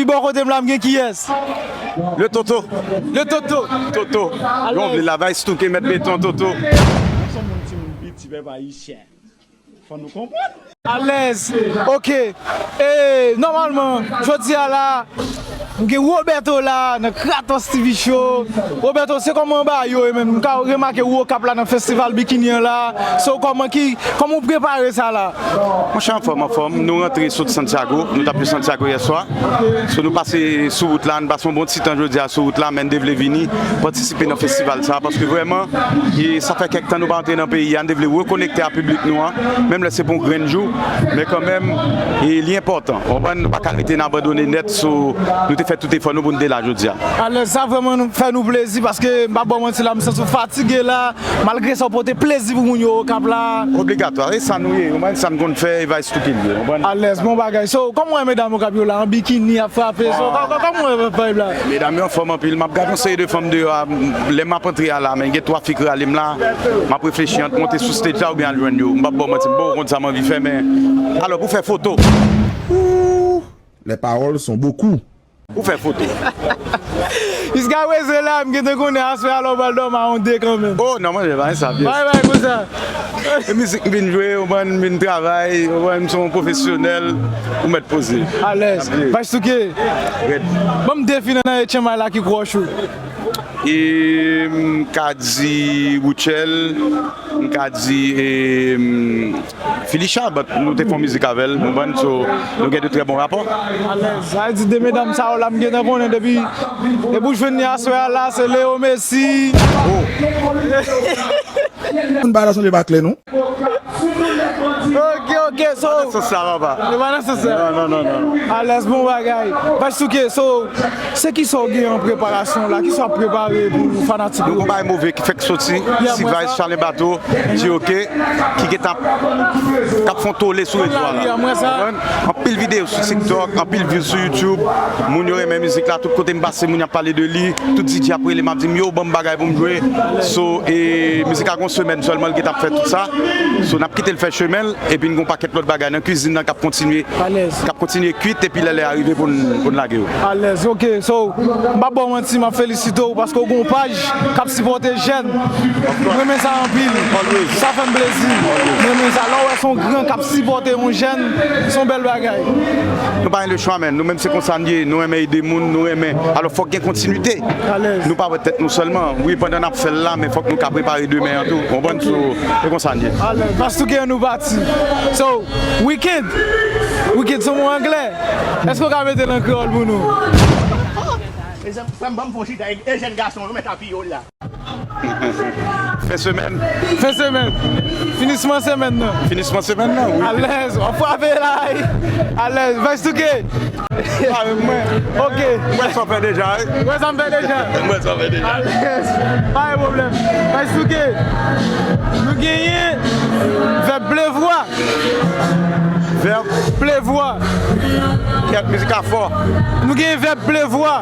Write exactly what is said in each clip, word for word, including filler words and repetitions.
Bò kote m la, m gen kiyès? Le Toto. Le Toto. Toto. Yon vle lavay stouke mèt beton Toto. Mwen se yon moun timoun piti pèp ayisyen. Fò nou konprann. Alèz. Ok. E nòmalman, jodi a la, m gen Roberto la nan Kratos T V Show. Roberto, se kòman bagay yo ye menm? M ka remake ou Okap la nan festival bikini an la. So kòman ki, kòman w prepare sa la? Monchè, anfòm, anfòm. Nou rantre sot Santiago. Nou t ap jwe Santiago yè swa. So nou pase sou wout la, nou pase yon bon ti tan jodi a sou wout la, men n te vle vini patisipe nan festival sa, paske vrèman, e sa fè kèk tan nou pa antre nan peyi a, n te vle rekonekte a piblik nou an, menm lè se pou yon grenn jou, men kanmenm, e li enpòtan. Ou konprann, nou pa ka rete n abandone nèt, so nou te fè tout efò nou pou n te la jodi a. Alèz, sa vrèman fè nou plezi, paske m p ap ba w manti la, m santi w fatige la, malgre sa w pote plezi pou moun yo Okap la. Obligatwa, e sa nou ye, ou konprann, sa n konn fè, e vice to kill ye, ou konprann? Alèz, bon bagay. So, kòman w wè medam Okap yo la, an bikini, ap frape, so, kò- kò- kòman w wè vibe la? Medam yo anfòm anpil, m ap gade yon seri de fanm deyò a, m- lè m ap antre a la, men gen twa fi k rale m la, m ap reflechi ant monte sou stage la oubyen al jwenn yo, m p ap ba w manti, m poko konn sa m anvi fè, men alò pou fè foto. Les paroles sont beaucoup. Pou fè foto. Jiskaprezan la, m gentan konnen aswè a la w pral dòmi a yon de kanmenm. Oh non, mwen pa gen sa, vyè. Bay bay konsa. E mizik m vin jwe, ou konprann, m vin travay, ou konprann, m se yon pwofesyonèl, ou mèt poze. Alèz. Vice to kill. Red. Ban m de fi nan Etchenmay la ki crush ou. E m ka di Rutshelle, m ka di e, Filisha, but nou te fè yon mizik avè l, ou konprann, so nou gen de trè bon rapò. Alèz, sa vle di de medam sa yo la m gentan konnen depi, depi w jwenn li aswè a la, se Leo Messi. Moun pa nan sonje pa klè non. Ok, ok, so. Nan sans sa, papa. Nou pa nan sans sa. Non, non, non, non. Alèz, bon bagay. Vice to kill, so, se kisa w gen an preparasyon la? Kisa w ap prepare pou fanatik yo? Nou gon bagay move ki fèk soti, T-Vice, Chalen Bato, G O K, ki gentan k ap fè yon tole sou rezo a la. Ou konprann? Anpil videyo sou TikTok, anpil views sou YouTube. Moun yo renmen mizik la, tout kote m pase, moun y ap pale de li. Tout D J ap rele m, ap di m, yo, ban m bagay pou m jwe. So, e mizik la gon semèn sèlman l gentan ap fè tout sa. So, n ap kite l fè chemen l, epi n gon pakèt lòt bagay nan kwizin nan k ap kontinye, k ap kontinye kwit, epi lè lè a rive pou n, pou n lage yo. Alèz, ok. So, m p ap ba w manti, m ap felisite w paske w gon paj k ap sipòte jèn. M renmen sa anpil. Sa fè m plezi. M renmen sa. Lè w wè se yon gran k ap sipòte yon jèn, se yon bèl bagay. Nou pa gen lechwa, men. Nou menm se konsa n ye. Nou renmen ede moun, nou renmen. Alò, fòk gen kontinite. Nou pa wè tèt nou sèlman. Wi, pandan n ap fè l la, men fòk nou ka prepare demen an tou. Ou konprann? So, se konsa n ye. Alèz. Vice to kill, nou pati. So, weekend. Weekend se yon mo anglè. Èske w ka mete l an kreyòl pou nou? Mezanmi, frè m, ban m fè yon chita e jèn gason yo mèt apiye w la. Fen semèn. Fen semèn. Finisman semèn nan. Finisman semèn nan, wi. Alèz, w ap frape la, wi. Alèz, Vice to kill. Pare mwen. Ok. Mwen sa fè deja, wi. Mwen sa fè deja. Mwen sa fè deja. Alèz. Pa gen pwoblèm. Vice to kill. Nou genyen vèb plevwa. Vèb. Plevwa. Kèt mizik a fò. Nou gen vèb plevwa.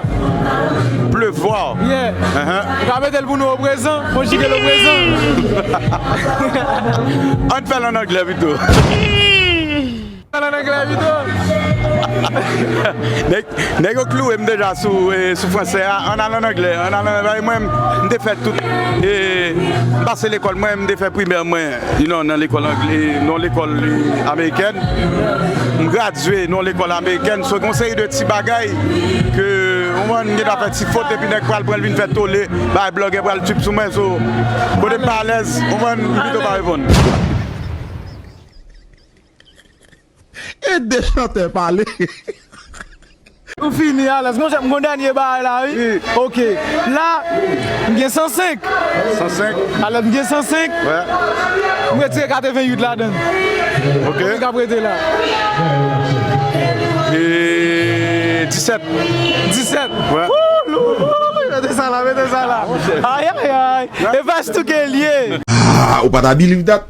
Plevwa. Yeah. Ou ka mete l pou nou oprezan, konjige l oprezan. Ann fè l an anglè pito. Fè l an anglè pito. Nèg yo klouwe m deja sou, e, sou fransè a. Ann al an anglè. Ann al an anglè. Mwen, m te fè tout, e, m pase lekòl mwen, m te fè primè mwen, you know, nan lekòl anglè, nan lekòl, e, amerikèn. M gradye nan lekòl amerikèn. So, gen yon seri de ti bagay ke, ou konprann, m gentan fè ti fot, epi nèg pral pran l vin fè tole, bay blògè pral trip sou mwen. So, kote m pa alèz, ou konprann, m pito pa reponn. Ede chantè pale. Ou fini, alèz. Monchè, m gon dènye bagay la, wi. Ok. La, m gen san senk. San senk? Alèz, m gen san senk. Wè. M retire katreventuit ladan l. Ok. Konbyen k ap rete la? E, disèt. Disèt? Wè. Wou, lou, lou, mete sa la, mete sa la. Ay, ay, ay. E Vice to kill li ye. Ah, ou pa ta believe that?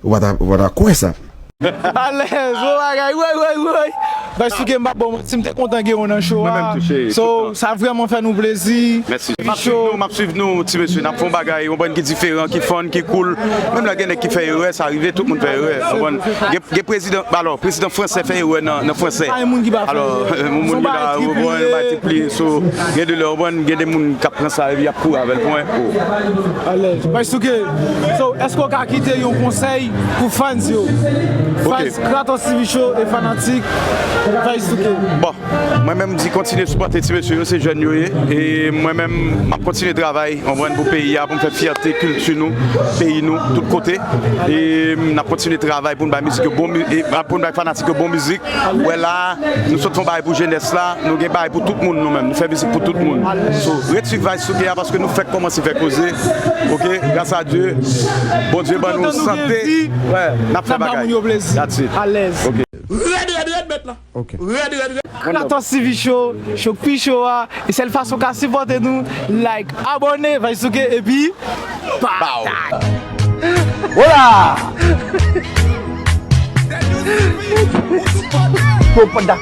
Ou pa ta, ou pa ta kwè sa? Alèz, bon bagay, woy, woy, woy. Vice Souké, m p ap ba w manti, m te kontan gen w nan show a. Mwen menm tou, cheri, so, tout tan. Sa vrèman fè nou plezi. Mèsi. M ap swiv nou, m ap swiv nou, ti mesye. N ap fè yon bagay, yon bann ki diferan, ki fun, ki cool. Menm lè gen nèg ki fè erè, sa rive, tout moun fè erè. Konprann? Gen, gen prezidan, alò, prezidan fransè fè erè nan, nan fransè. Pa gen moun ki pa fè erè. Alò, moun ki la, ou konprann, bay tripliye, so, gen de lè, ou konprann, gen de moun k ap pran sa, epi y ap kouri avè l, pwen, oh. Alèz. Vice Souké, so, èske w ka kite yon konsèy pou fans yo? Ok. Fans Kratos T V Show e fanatik Vice Souké. Bon, mwen menm di kontinye sipòte ti mesye yo, se jèn yo ye. E mwen menm, m ap kontinye travay, konprann, pou peyi a, pou m fè fyète kilti nou, peyi nou, tout kote. E n ap kontinye travay pou n bay mizik yo bon, mi- e, pou n bay fanatik yo bon mizik. Wè la, nou sot fè yon bagay pou jenès la, nou gen bagay pou tout moun nou menm, nou fè mizik pou tout moun. So, ret swiv Vice Souké a paske nou fèk kòmanse fè koze. Ok, gras a Dye, Bondye ban nou sante. Wè, n ap fè bagay. That's it. Alèz. Ok. Rèd, rèd, rèd, mèt la. Ok. Rèd, rèd, rèd. Kratos T V Show, show pi show a. E sèl fason w ka sipòte nou, like, abòne, Vice Souké, epi Pow! Hola! Topada,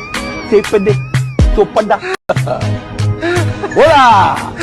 tepede, topada. Hola!